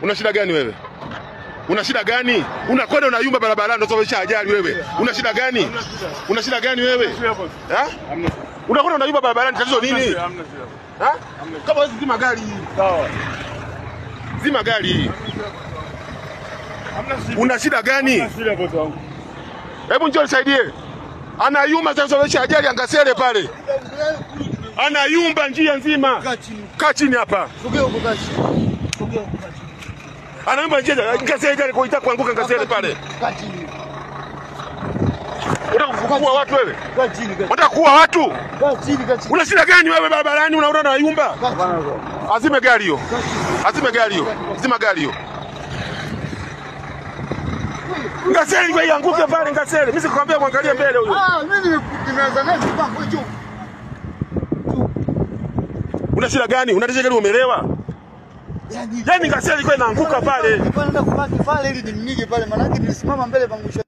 Una shida gani wewe? Una shida gani? Unakwenda unayumba barabarani unasababisha ajali wewe. Una shida gani? Una shida gani wewe? Eh? Unakwenda unayumba barabarani, tatizo nini? Eh? Kama wewe zima gari hii. Sawa. Zima gari hii. Una shida gani? Hebu njoo nisaidie. Anayumba sasa kusababisha ajali Angasele pale. Anayumba njia nzima. Kaa chini hapa. Sogea huko kaa chini. Sogea huko kaa chini. Anayumba njia Ngasele gari kuita kuanguka Ngasele pale. Kaa chini. Unataka kuua watu wewe? Kaa chini kaa. Unataka kuua watu? Kaa chini kaa chini. Una shida gani wewe barabarani unaona unayumba? Azime gari hiyo. Azime gari hiyo. Zima gari hiyo. Ngasele kwa ianguke pale Ngasele. Mimi sikwambia muangalie mbele huyo. Ah, mimi nimeanza naye mpango juu. Una shida gani? Unatisha gari umelewa? Yaani Ngasele ilikuwa inaanguka pale. Nilikuwa naenda kubaki pale ili nimnige pale, maana yake nilisimama mbele pangusha.